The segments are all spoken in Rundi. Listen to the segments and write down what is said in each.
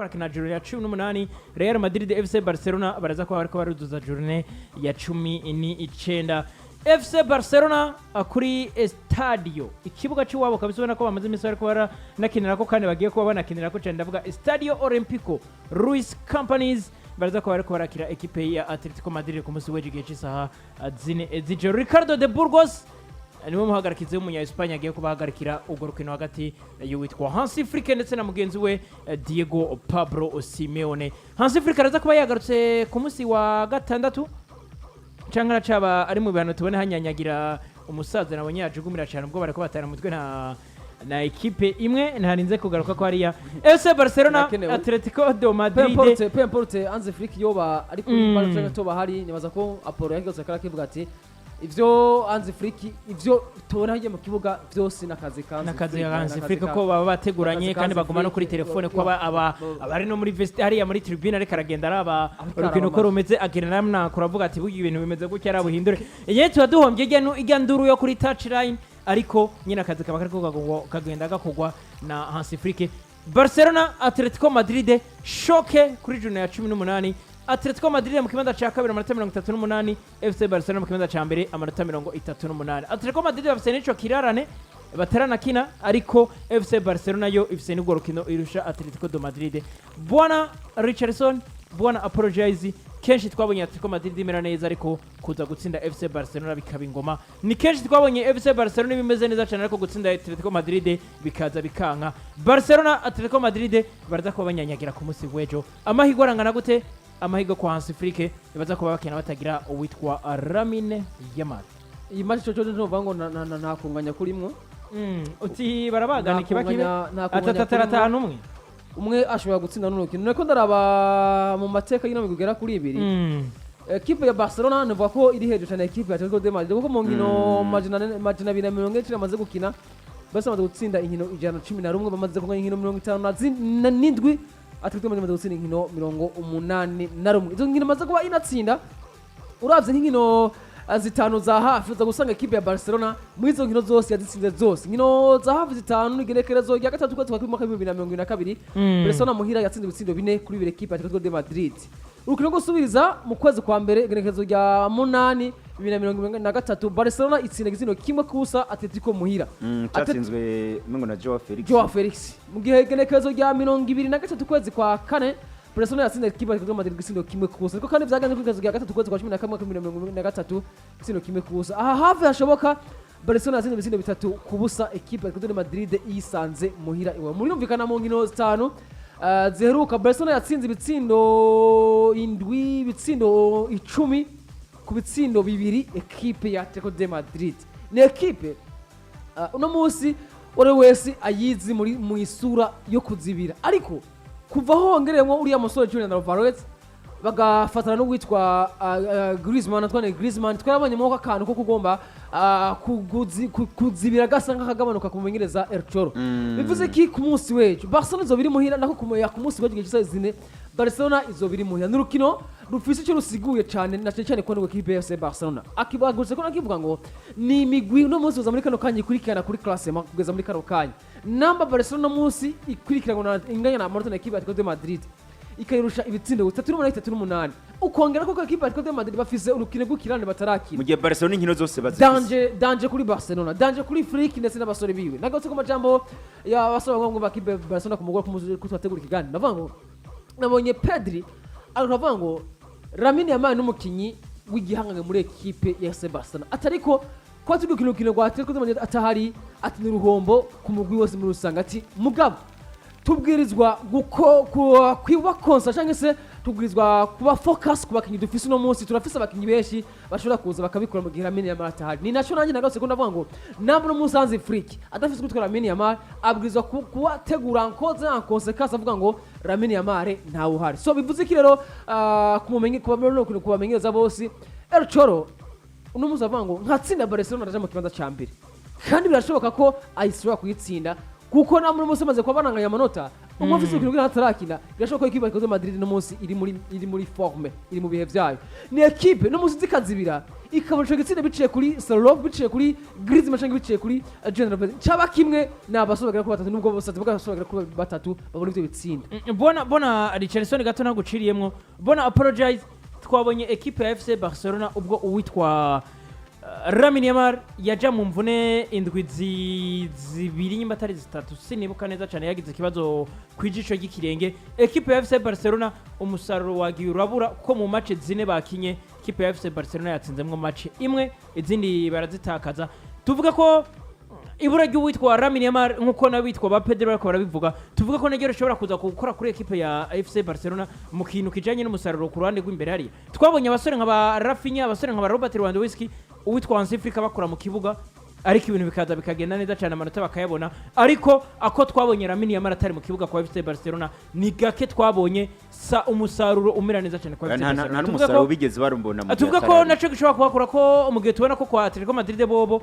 barakina journée ya 18. Real Madrid, FC Barcelona baraza kuba bariko baruzuza journée ya 19. FC Barcelona kuri Estadio, ikibuga cy'iwabo kabisa, ubona ko bamaze iminsi bariko baranakinirako kandi bagiye kuba banakinirako cyane, ndavuga Estadio Olimpico Luis Companys, baraza kuba bariko barakira ekipe ya Atletico Madrid ku munsi w'ejo igihe cy'isaha 4 z'ijoro. Ricardo de Burgos niwe muhagarikizi w'umunya Espagne agiye kubahagarikira urwo rukino hagati y'uwitwa Hansi Flick ndetse na mugenzi we Diego Pablo Simeone. Hansi Flick araza kuba yagarutse ku munsi wa gatandatu canke aracaba ari mu bihano? Tubone hanyanyagira umusaza nabonye yajugumira cyane ubwo bariko batana umutwe na ekipe imwe ntarinze kugaruka ko hariya FC Barcelona Birakenewe. Atletico de Madrid. Peu importe, peu importe Hansi Flick yoba ari kuri Barca canke toba hari, nibaza ko Apollo yagize akara kivuga ati ivyo Hansi Flick, ivyo tubona hirya mu kibuga vyose n'akazi ka Hansi N'akazi Flick, ka Hansi n'akazi Flick ko baba bateguranye n'akazi ka kandi Hansi baguma no kuri Flick, telefone ko aba abari no muri vesti hariya muri tribune, ariko aragenda araba Ariko urukino araba ko rumeze, agenda namnakura avuga ati burya ibintu bimeze gutya, arabuhindure igihe tuba duhombye ijya ijya nduru yo kuri touchline, ariko nyine akazi kaba kariko kagenda gakorwa na Hansi Flick. Barcelona Atletico Madrid, choc kuri journée ya 18. Atletico Madrid mu kibanza cya kabiri, amanota 38, FC Barcelona mu kibanza cya mbere, amanota 38. Atletico Madrid bafise n'ico kirarane bataranakina, ariko FC Barcelona yo ifise n'urwo rukino irusha Atletico de Madrid. Bwana Richardson, bwana Apologize, kenshi twabonye Atletico Madrid imera neza, ariko kuza gutsinda FC Barcelona bikaba ingoma. Ni kenshi twabonye FC Barcelona bimeze neza cyane, ariko gutsinda Atletico Madrid bikaza bikanka. Barcelona Atletico Madrid baraza kuba banyanyagira ku munsi w'ejo. Amahirwe arangana gute? Amahirwe kwa Hansi Flick, baza kuba bakina batagira uwitwa Lamine Yamal. Iyi match cyo cyo ngo nta kunganya kurimwo. Uti barabagana Nta ikiba kibe nta kunganya atatu kurimwo. aratanu umwe. Umwe ashobora gutsinda n'urukino. Niko ndaraba mu mateka y'ino migwi igera kuri ibiri, ekipe ya Barcelona nivuga ko iri hejuru cyane ekipe ya Atletico de Madrid, kuko mu nkino 449 bamaze gukina bose, bamaze gutsinda inkino 111, bamaze kunganya inkino mirongo itanu na n'indwi. Atletico de Madrid imaze gutsinda inkino 81. Izo nkino imaze kuba inatsinda, uravye nk'inkino zitanu za hafi, uza gusanga ekipe ya Barcelona muri izo nkino zose yazitsinze zose. Inkino za hafi zitanu, igenekerezo rya gatatu kwezi kwa kabiri mwaka w'2022, Barcelona muhira yatsinze ibitsindo 4-2 ekipe ya Atletico de Madrid. Urukino rwo gusubiriza mu kwezi kwa mbere, igenekerezo rya munani 2023, Barcelona itsinda igitsindo 1-0 Atletico muhira. Cyatsinzwe mengo na Joao Felix. Joao Felix. Mu gihe igenekerezo rya 23 kwezi kwa kane, Barcelona yatsinze ekipe ya Atletico de Madrid igitsindo 1-0. Ariko kandi vyagenze ku igenekerezo rya gatatu kwezi kwa 11 mwaka 2023, igitsindo 1-0. Aha hafi hashoboka Barcelona yatsinze ibitsindo 3-0 ekipe ya Atletico de Madrid yisanze muhira iwe. Murumvikana, mu nkino zitanu ziheruka, Barcelona yatsinze ibitsindo indwi, ibitsindo 10 ku bitsindo 2 ekipe ya Atletico de Madrid. Ni ekipe uno munsi uwo ari we wese ayizi muri mu isura yo kuzibira, ariko kuva aho hongereyemo uriya musore Julian Alvarez, bagafatana n'uwitwa Griezmann, Antoine Griezmann, twarabonyemo ko akantu ko kugomba kuzibira gasa nk'akagabanuka kumumenyereza El Cholo. Bivuze ki ku munsi w'ejo Barcelona izoba iri muhira, nako ku munsi w'ejo igihe cy'isaha 4 Barcelona izoba iri muhira. Ni urukino rufise icyo rusiguye cyane, na cyane cyane ko ni ekipe ya FC Barcelona akibagurutse ko nakivuga ngo ni imigwi uno munsi uza muri kano kanya ikurikirana kuri classement. Kugeza muri kano kanya, namba Barcelona uno munsi ikurikirana na inganya na amanota na ekipe ya Atletico de Madrid, ikayirusha ibitsindo 38, 38, ukongera ko ekipe ya Atletico de Madrid bafise urukino rw'ikirane batarakina. Mu gihe Barcelona inkino zose bazifise. Danger, danger kuri Barcelona, danger kuri Flick ndetse n'abasore biwe. Nagarutse ku majambo y'abasore bamwe ba kipe ya Barcelona ku mugoroba ko twategura ikiganiro, ndavuga ngo nabonye Pedri aravuga ngo Lamine Yamal n'umukinyi w'igihangange muri ekipe ya FC Barcelona, atariko kuba turi gukina urukino rwa Atletico de Madrid atahari, ati ni uruhombo ku mugwi wose muri rusange, ati mugabo tubwirizwa kwiba konsa cyangwa se tubwirizwa kuba focus ku bakinyi dufise uno munsi. Turafise abakinyi benshi bashobora kuza bakabikora mu gihe Lamine Yamal atahari. Ni naco nanjye nagarutse ko ndavuga ngo namba uno munsi Hansi Flick adafise gutwara Lamine Yamal, abwirizwa kubategura nkoze en conséquence, avuga ngo Lamine Yamal ntawe uhari. So bivuze iki rero kumumenye kubamenyereza bose? El Cholo uno munsi avuga ngo nkatsinda Barcelona ndaja mu kibanza ca mbere, kandi birashoboka ko ayishobora kuyitsinda, kuko na muri munsi amaze kuba bananganya amanota. Umwe afise urukino rw'intango atarakina, birashoboka ko ekipe ya Atletico de Madrid no munsi iri muri forme, iri mu bihe vyayo. Ni ekipe no munsi zikazibira, ikabona ico gitsinda biciye kuri Sorloth, biciye kuri Griezmann canke biciye kuri Julian Alvarez. Caba kimwe ni abasore bagera kuri batatu, nubwo bose abasore bagera kuri batatu babona ivyo bitsinda. Bona Richardson, gato ntaguciriyemwo, bona apologize. Twabonye ekipe ya FC Barcelona ubwo uwitwa Lamine Yamal yaja mu mvune indwi 2 nyimba atari 3, sinibuka neza cyane, yagize ikibazo ku ijisho ry'ikirenge. Ekipe ya FC Barcelona umusaruro wagiye urabura, ko mu match 4 bakinye, ekipe ya FC Barcelona yatsinzemwo match imwe, izindi barazitakaza. Tuvuga ko ibura ry'uwitwa Lamine Yamal, nk'uko n'abitwa ba Pedro bariko barabivuga, tuvuga ko naryo rishobora kuza gukora kuri ekipe ya FC Barcelona mu kintu kijanye n'umusaruro ku ruhande rw'imbere hariya. Twabonye abasore nka ba Raphinha, abasore nka ba Robert Lewandowski, uwitwa Hansi Flick bakora mu kibuga, ariko ibintu bikaza bikagenda neza cyane, amanota bakayabona. Ariko ako twabonye Lamine Yamal atari mu kibuga kwa FC Barcelona, ni gake twabonye sa umusaruro umera neza cyane kwa FC Nta Barcelona. nta Tuvuga n'umusaruro ko bigeze barumbona mu gihe tuvuga ko atarari. naco gishobora kuhakora, ko mu gihe tubona ko kwa Atletico Madrid bobo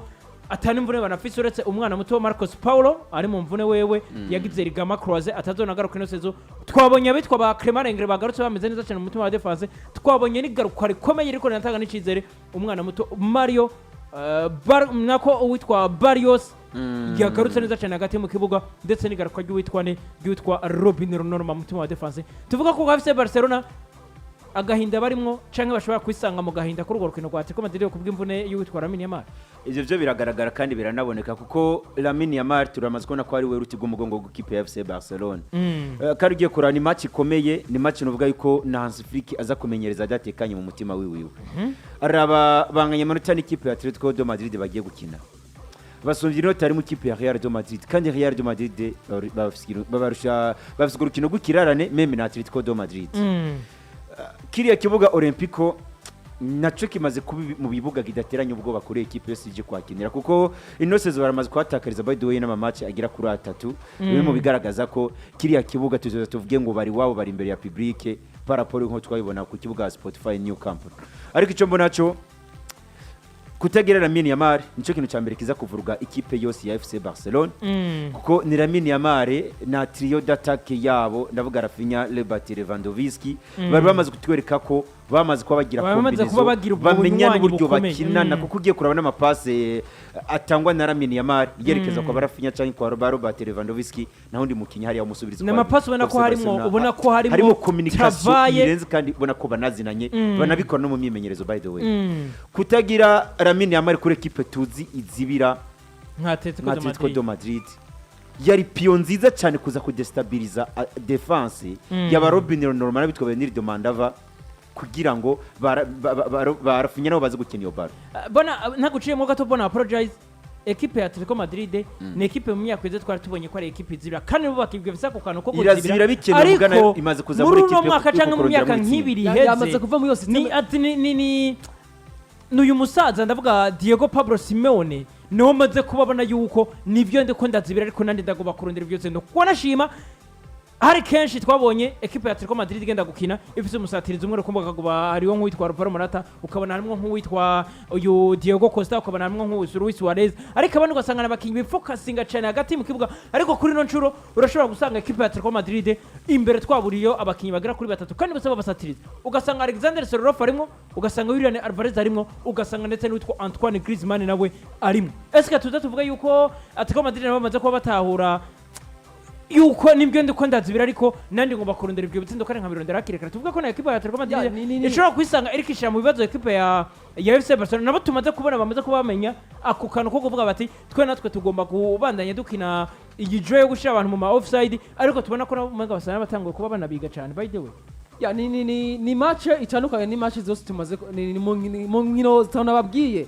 atari imvune banafise, uretse umwana muto Marcos Paulo ari mu mvune, wewe yagize ligament croisé, atazonagaruka ino saison. Twabonye abitwa ba Clement Lenglet bagarutse bameze neza cyane mu mutima wa défense. Twabonye n'igaruka rikomeye riko rinatanga n'icizere, umwana muto Mario nako uwitwa Barrios yagarutse neza cyane hagati mu kibuga, ndetse n'igaruka ry'uwitwa ne ry'uwitwa Robin Le Normand mu mutima wa défense. Tuvuga ko FC Barcelona agahinda barimwo canke bashobora kwisanga mu gahinda kuri urwo rukino rwa Atletico Madrid kubw'imvune y'uwitwa Lamine Yamal. Ivyo byo biragaragara kandi biranaboneka, kuko Lamine Yamal turamaze kubona ko ari we ruti rw'umugongo w'ikipe ya FC Barcelona. Kandi ugiye kuraba, ni match ikomeye, ni match nuvuga yuko na Hans Flick aza kumenyereza adatekanye mu mutima wiwiwe. Araba banganya amanota n'ikipe ya Atletico de Madrid bagiye gukina, basumbye inota harimo ikipe ya Real de Madrid, kandi Real de Madrid babarusha, bafise urukino rw'ikirarane même na Atletico de Madrid. Kiriya kibuga Olympico naco kimaze kuba mu bibuga kidateranya ubwoba kuri ekipe yose ije kwakinira, kuko ino saison baramaze kuhatakariza, by the way, n'ama match agera kuri atatu. Bimwe mu bigaragaza ko kiriya kibuga tuzoza tuvuge ngo bari wabo, bari imbere ya public par rapport nko twabibona ku kibuga Spotify Nou Camp. Ariko icyo mbona cyo, kutagira Lamine Yamal nicyo kintu cya mbere kiza kuvuruga ikipe yose ya FC Barcelona, kuko ni Lamine Yamal na trio d'attaque yabo, ndavuga Raphinha, Robert Lewandowski, bari bamaze kutwereka ko bamaze kuba bagira Bamaze kuba combinaison, bagira ubwo bamenya bunywanyi n'uburyo bukomeye. bakinana, kuko ugiye kuraba n'amapase atangwa na Lamine Yamal yerekeza kwa Raphinha cyangwa kwa Robert Lewandowski, naho undi mukinnyi hariya umusubirizi. Ni amapasi ubona ko harimo, ubona ko harimo harimo communication travail. irenze, kandi ubona ko banazinanye, banabikora no mu myimenyerezo, by the way. Kutagira Lamine Yamal kuri ekipe tuzi izibira nka Atletico nka de Atletico Madrid de Madrid, yari pion nziza cyane kuza kudestabiliza défense yaba Robin Le Normand bitwa Benildo Mandava, kugira ngo ba Raphinha nabo baze gukina iyo ballon. Bona ntaguciyemo gato, bona apologize, ekipe ya Atletico Madrid ni ekipe mu myaka iheze twari tubonye ko ari ekipe izibira, kandi bo bakibwa bisa ako kantu ko Irazibira kuzibira. bikenewe, bugana Ariko imaze kuza muri muri uno ekipe mwaka yo cyangwa mu kurondera myaka muri itsinda. nk'ibiri Yamaze iheze, kuva muri iyo ni système. ati ni n'uyu musaza, ndavuga Diego Pablo Simeone, niwe maze kubabona yuko nibyo ndiko ndazibira, ariko nandi ndagomba kurondera ibyo byose. Kuko nashima hari kenshi twabonye ekipe ya Atletico Madrid igenda gukina ifise umusatirizi umwe rukumbuka, kaguba hariho nk'uwitwa Alvaro Morata, ukabona harimo nk'uwitwa uyu Diego Costa, ukabona harimo nk'uyu Luis Suarez, ariko abandi ugasanga abakinnyi bifokasinga cyane hagati mu kibuga. Ariko kuri ino nshuro urashobora gusanga ekipe ya Atletico Madrid imbere twaburiyo abakinnyi bagera kuri batatu, kandi bose babasatiriza. Ugasanga Alexander Sorloth arimo, ugasanga Julian Alvarez arimo, ugasanga ndetse n'uwitwa Antoine Griezmann nawe arimo. Ese tuza tuvuga yuko Atletico Madrid nabo bamaze kuba batahura yuko nibyo ndiko ndazibira, ariko nandi ngomba kurondera ibyo bitsindo kandi nkabirondera hakiri kare? Tuvuga ko na ekipa ya Atletico Ya, Madrid ishobora kwisanga iriko ishira mu bibazo ekipa ya FC Barcelona, nabo tumaze kubona bamaze kuba bamenya ako kantu ko kuvuga bati twe natwe tugomba kubandanya dukina iyi jeu yo gushira abantu mu ma offside, ariko tubona ko nabo umenga basa n'abatanguye kuba banabiga cyane, by the way. Ya, ni match itandukanye, ni match zose tumaze ni mu nkino zitanu nababwiye.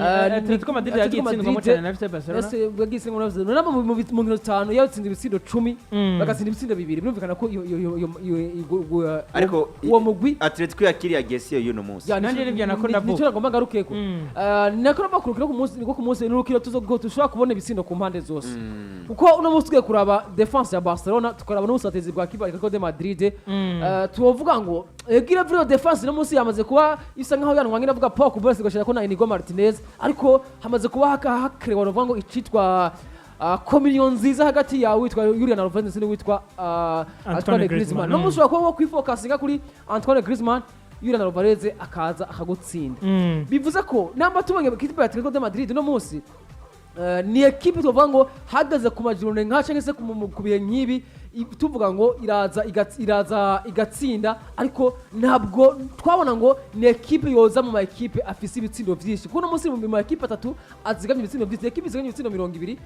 Atletico Madrid yagiye Atletico itsindwamo Madrid cyane na FC Barcelona. Ese yagiye itsindwamo na FC Barcelona mu nkino zitanu yatsinze ibitsindo 10, bagatsinda ibitsindo bibiri. Birumvikana ko iyo Ariko uwo mugwi Atletico yakiriye agesiyo y'uno munsi. Ya, Nanjye nibyo nako ndavuga. Nicyo nagomba ngarukeko. Nako nagomba kurukino ku munsi, niko ku munsi ni urukino tuzo ko dushobora kubona ibitsindo ku mpande zose, kuko uno munsi tugiye kuraba défense ya Barcelona, tukaraba n'ubusatirizi bwa kipe Atletico de Madrid, tuvuga ngo egira vrio défense no munsi yamaze kuba isa nkaho yanwanye, ndavuga Pau Cubarsí, gashira ko na Inigo Martinez, ariko hamaze kuba hakerewa, novuga ngo icitwa Communion nziza hagati yawe witwa Julian Alvarez ndetse n'uwitwa Antoine Griezmann. No munsi ushobora kuba wakwifokasinga kuri Antoine Griezmann, Julian Alvarez akaza akagutsinda. Bivuze ko namba tubonye ikipe ya Atletico de Madrid no munsi, ni ekipe tuvuga ngo hagaze ku majurune nka cyangwa se ku bihe nk'ibi, tuvuga ngo iraza igatsinda, ariko ntabwo twabona ngo ni ekipe yoza mu ma ekipe afise ibitsindo vyinshi, kuko uno munsi mu ma ekipe atatu azigamye ibitsindo vyinshi, ekipe izigamye ibitsindo 20,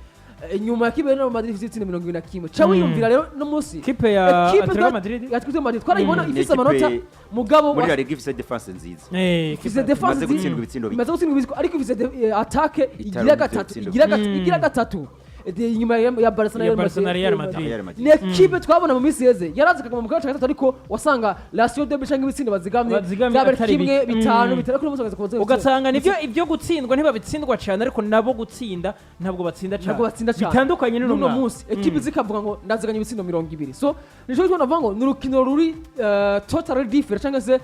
inyuma ya ekipe ya Real Madrid ifise ibitsindo 21. Ca wiyumvira rero no munsi Kipe ya ekipe Atletico Madrid. Ya Atletico Madrid twarayibona Ni ifise ekipe amanota, mugabo muri La Liga ifise défense nziza. Ifise défense Imaze gutsindwa ibitsindo bike. Imaze gutsindwa ibitsindo, ariko ifise attaque igira Itaronka gatatu ibitsindo. Igira gatatu, igira gatatu inyuma ya Barcelona. Ya Barcelona, Real Madrid. Real Madrid. Ni ekipe twabona mu minsi yeze yaraza akaguma mu kibuga cya gatatu, ariko wasanga ratio de cyangwa ibitsindo bazigamye Bazigamye byaba atari kimwe, bike. bitanu, bitanu, ariko uno munsi bagaza kubaza. Ugasanga nivyo, ibyo gutsindwa ntibabitsindwa cyane, ariko nabo gutsinda ntabwo batsinda cyane. Ntabwo batsinda cyane. Bitandukanye n'uno N'uno mwaka. munsi ekipe zikavuga ngo ndaziganya ibitsindo 20. So nico gituma navuga ngo ni urukino ruri totally different cyangwa se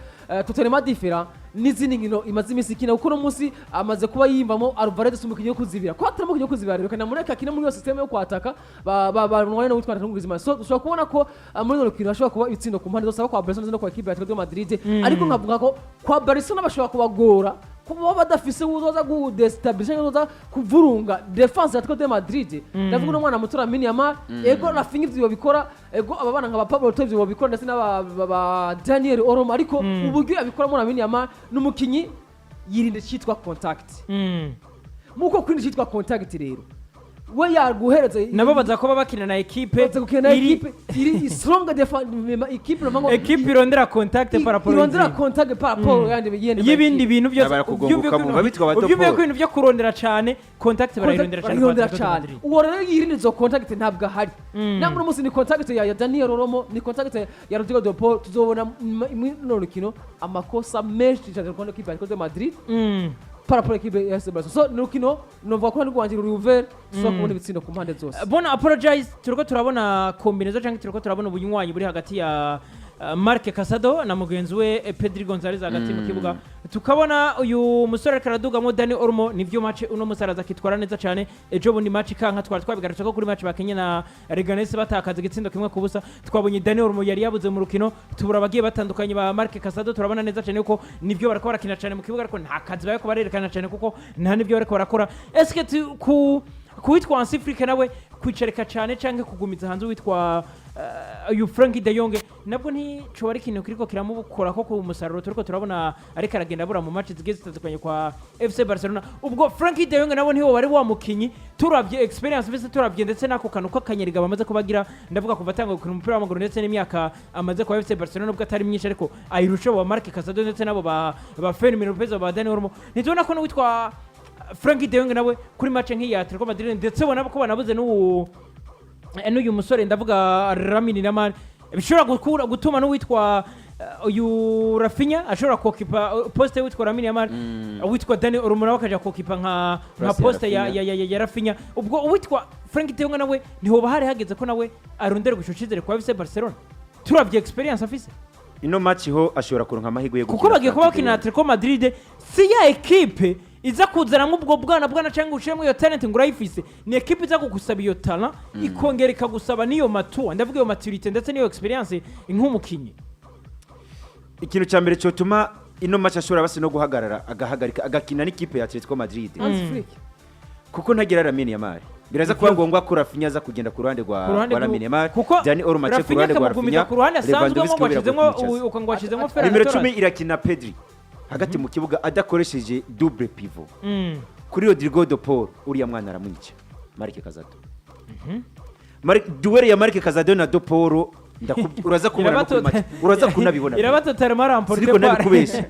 totalement different n'izindi nkino imaze iminsi ikina, kuko uno munsi amaze kuba yiyumvamo Alvarez si umukinnyi wo kuzibira, ko atari umukinnyi wo kuzibira, reka namureka akine muri iyo système yo kwataka ba no witwa Antoine Griezmann. So dushobora kubona ko muri runo rukino hashobora kuba ibitsindo ku mpande zose, aba kwa Barcelona no kwa ekipe ya Atletico de Madrid, ariko nkavuga ko kwa Barcelona bashobora kubagora kuba badafise uzoza kudestabiliza cyangwa uzoza kuvurunga défense ya Atletico de Madrid. Ndavuga uno mwana muto Lamine Yamal, ego Raphinha ivyo bikora, ego aba bana nka ba Pablo Torre ivyo bikora, ndetse n'aba ba Daniel Olmo, ariko uburyo yabikoramo Lamine Yamal ni umukinyi yirinda icyitwa contact. Muko kwirinda icyitwa contact rero, we yaguhereza Nabo baza kuba bakina na ekipe baza gukina na ekipe iri strong defense, ekipe navuga ngo ekipe irondera contact par rapport irondera y'izindi. Contact par rapport yandi yindi Y'ibindi bintu byose. Barakugonga Ubyumviye ko ukamwumva bitwa ba ubyumviye Topol. ko ibintu byo kurondera cyane contact barayirondera cyane kwa barayirondera Atletico de cyane. Madrid. Uwo rero yirinda izo contact ntabwo ahari. Ntabwo uno munsi ni contact ya Daniel Olmo, ni contact ya Rodrigo de Paul. Tuzobona muri runo rukino amakosa menshi cyane ku ekipe ya Atletico de Madrid par rapport ekipe ya FC Barcelona. So ni urukino novuga ko rwanjye ruri ouvert, tushobora kubona ibitsindo ku mpande zose. Bona apologize, turiko turabona combinaison cyangwa turiko turabona ubunywanyi buri hagati ya Marc Casado na mugenzi we Pedri Gonzalez hagati mu kibuga. Tukabona uyu musore ariko aradugamo Dani Olmo. Nivyo, match uno musore aza akitwara neza cyane. Ejo bundi match kanka twari twabigarutse ko kuri match bakenye na Leganes batakaza igitsindo 1-0, twabonye Dani Olmo yari yabuze mu rukino, tubura abagiye batandukanye ba Marc Casado. Turabona neza cyane yuko nivyo bariko barakina cyane mu kibuga, ariko nta kazi bariko barerekana cyane kuko nta nibyo bariko barakora. Eske ku kuwitwa Hansi Flick nawe kwicarika cyane cyangwa kugumiza hanze uwitwa uyu Frenkie de Jong nabwo nticoba ari ikintu kiriko kiramubukora ko ku musaruro turiko turabona ariko aragenda abura mu match zigiye zitandukanye kwa FC Barcelona? Ubwo Frenkie de Jong nabo ntiwo wari wa mukinyi, turavye expérience mbese, turavye ndetse n'ako kantu k'akanyeriga bamaze kubagira, ndavuga kuva atanga gukina umupira w'amaguru ndetse n'imyaka amaze kwa FC Barcelona, nubwo atari myinshi ariko ayirusha ba Marc Casado ndetse nabo ba Fermin Lopez, ba Dani Olmo, ntitubona ko n'uwitwa Frenkie de Jong nawe kuri match nk'iya Atletico Madrid, ndetse ubona ko banabuze n'ubu n'uyu musore, ndavuga Lamine Yamal, bishobora gutuma n'uwitwa uyu Raphinha ashobora kokipa poste witwa Lamine Yamal, uwitwa Dani Olmo nawe akaja kokipa nka Place ya poste ya Raphinha. ya Raphinha. Ubwo uwitwa Frenkie de Jong nawe ntihoba hari hageze ko nawe arondera gushusha icizere kwa FC Barcelona, turavye expérience afise? Ino match ho ashobora kuronka amahirwe yo Kuko gukina bagiye kuba Frenkie de bakina Jong. Atletico Madrid, si ya ekipe iza kuzanamo ubwo bwana cyangwa ushiremo iyo talent ngo urayifise. Ni ekipe iza kugusaba iyo talent, ikongera ikagusaba n'iyo mature, ndavuga iyo maturité ndetse n'iyo expérience nk'umukinyi. Ikintu cya mbere cyotuma ino match ashobora basi no guhagarara, agahagarika, agakina n'ikipe ya Atletico Madrid, Hans Flick. Kuko ntagira Lamine Yamal, biraza kuba ngombwa ko Raphinha aza kugenda ku ruhande Ku ruhande rwa Lamine Yamal, kuko Dani Olmo ace ku Raphinha ruhande rwa akamugumiza Raphinha, ku ruhande asanzwemo, Lewandowski ngo biragoye ashizemo kumwicaza. ngo ashizemo Ferran Nimero Torres. 10 irakina Pedri hagati mu kibuga adakoresheje double pivot. Kuri Rodrigo de Paul, uriya mwana aramwica Marc Casado. Duel ya Marc Casado na de Paul, uraza kubona no kuri match, uraza kunabibona. Irabatotara remporté. Siniko nabikubesha,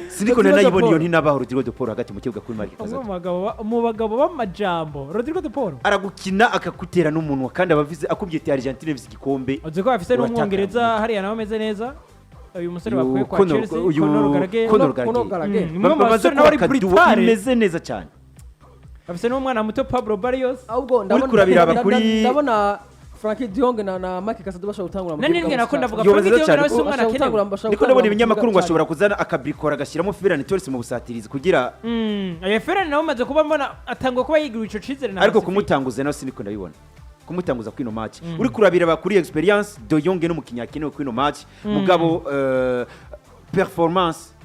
siniko Rodrigo de nanayibona iyo Paul. ntinabaho Rodrigo de Paul hagati mu kibuga kuri Marc Umwe Casado. mu bagabo b'amajambo, Rodrigo de Paul. Aragukina akakutera n'umunwa, kandi abavize akubwiye ati Argentine ifise igikombe. Uzi ko bafise Uratakara. n'umwongereza hariya nawe ameze neza, uyu musore Uyu bakuye kwa Chelsea, uyu Conor Gallagher. Conor Conor Gallagher. Gallagher. Ni umwe mu Bamaze basore nawe ari kubaka duo brutale. imeze neza cyane. Bafise n'umwana muto Pablo Barrios. Ahubwo ndabona Uriko urabiraba ndabona. Frenkie de Jong na Marc Casado bashobora gutangura mu Nani kibuga. nibwo nako ndavuga Yo, Frenkie de Jong cyane nawe si ko- umwana Bashobora akenewe. bashobora Niko ndabona gutangura mu ibinyamakuru ngo kibuga. ashobora kuzana akabrikora, agashyiramo Ferran Torres mu busatirizi kugira Ferran nawe umaze kuba mbona atangwa kuba yigirira ico cizere na Ariko Hansi Flick. kumutanguza nawe siniko ndabibona, kumutanguza kwino match uri kurabira kuri experience, De Jong n'umukinnyi akenewe kwino match, mugabo performance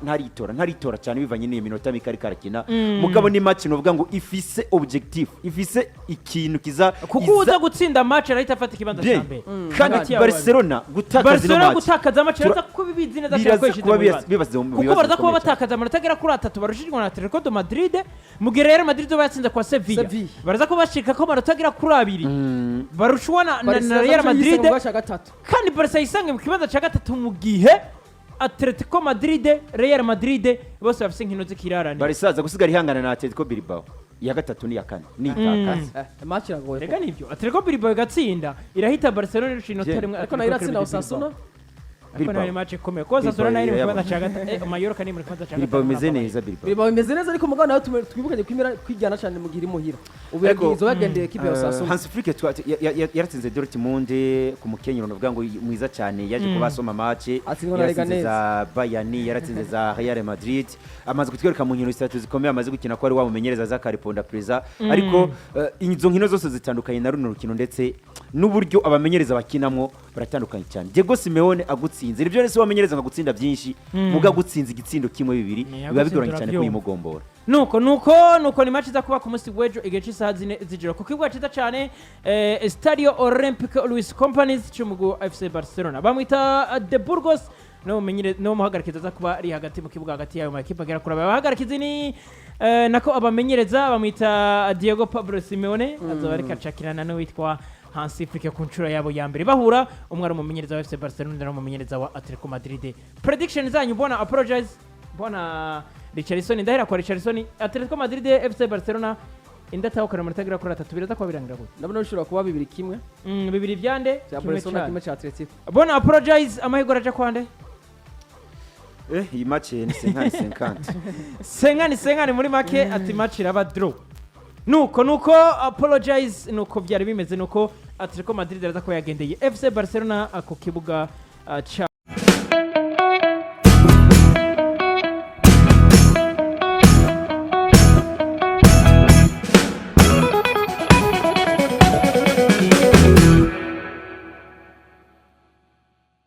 ntaritora cyane bivanye n'iyo minota mike ariko arakina. Mugabo ni match novuga ngo ifise objectif, ifise ikintu kiza Kuko uza gutsinda match arahita afata ikibanza Bien. ca mbere. Kandi Hagati yabo babiri. Barcelona gutakaza ino Barcelona match gutakaza match biraza kuba ibizi neza cyane biraza ko yishize kuba mu bibazo. bibaze mu Kuko bibazo baraza kuba bikomeye cyane. batakaza amanota agera kuri atatu barushijwe na Atletico de Madrid, mu gihe Real Madrid bo yatsinze kwa Sevilla. Sevilla. Baraza kuba bashika ko amanota agera kuri abiri barushwa na Barca Real Madrid. mu cya gatatu. Kandi Barca yisange mu kibanza cya gatatu mu gihe Atletico Madrid, Real Madrid bose bafise inkino z'ikirarane. Barca aza gusigara ihangana na Atletico Bilbao, iya gatatu n'iya kane nitakaza. Match iragoye. Rega nibyo, Atletico Bilbao igatsinda irahita Barcelona irusha inota Bien. rimwe Ariko nayo Atletico iratsinda Club de Osasuna. Bilbao. Ariko nayo ni match ikomeye kuko Osasuna Bilbao nayo iri mu irayabona. kibanza cya gatatu, Mallorca ni mu kibanza cya Bilbao gatanu. imeze neza, Bilbao. Bilbao imeze neza, ariko mugabo nawe twibukanye kwimera kwijyana cyane mu gihe iri muhira ubu. Ariko- Yagiye yagendeye ekipe ya Osasuna. Hans Flick yaratsinze Dortmund ku mukenyero navuga ngo mwiza cyane, yaje kuba asoma match. Atsindwa na Yaratsinze Leganés. za Bayern, yaratsinze za Real Madrid, amaze kutwereka mu nkino zitatu zikomeye amaze gukina ko ari wa mumenyereza za Kariponda Preza. Ariko izo nkino zose zitandukanye na runo rukino, ndetse n'uburyo abamenyereza bakinamwo baratandukanye cyane. Diego Simeone agutsinze, nibyo rero wamenyereza ngo agutsinda byinshi, muga agutsinze igitsindo kimwe, bibiri, Ni, biba agutsinda bigoranye cyane urabyumva. kuyimugombora. Nuko ni match iza kuba ku munsi w'ejo igihe cy'isaha 4 z'ijoro ku kibuga cyiza cyane, Estadio Olympico Luis Companys cy'umugwi wa FC Barcelona. Bamwita De Burgos no mumenyere no muhagarikiza aza kuba ari hagati mu kibuga hagati y'ayo makipe agera kuri aba. Abahagarikizi ni nako abamenyereza bamwita Diego Pablo Simeone, azoba ariko acakirana n'uwitwa Hansi Flick ku nshuro yabo ya mbere bahura, umwe ari umumenyereza wa FC Barcelona, undi ari umumenyereza wa Atletico Madrid. Prediction zanyu, bona apologize, bona Richardson. Ndahera kwa Richardson. Atletico Madrid, FC Barcelona, indatahukana amanota agera kuri atatu, biraza kuba birangira gute? Ndabona bishobora kuba 2-1. Bibiri vyande? Cya Kimwe Barcelona, cane. kimwe cya Atletico. Bona apologize, amahirwe araja kwande? Iyi match ni 50-50. 50-50 muri make, ati match iraba draw. Nuko apologize, nuko byari bimeze, nuko Atletico Madrid araza kuba yagendeye FC Barcelona ku kibuga ca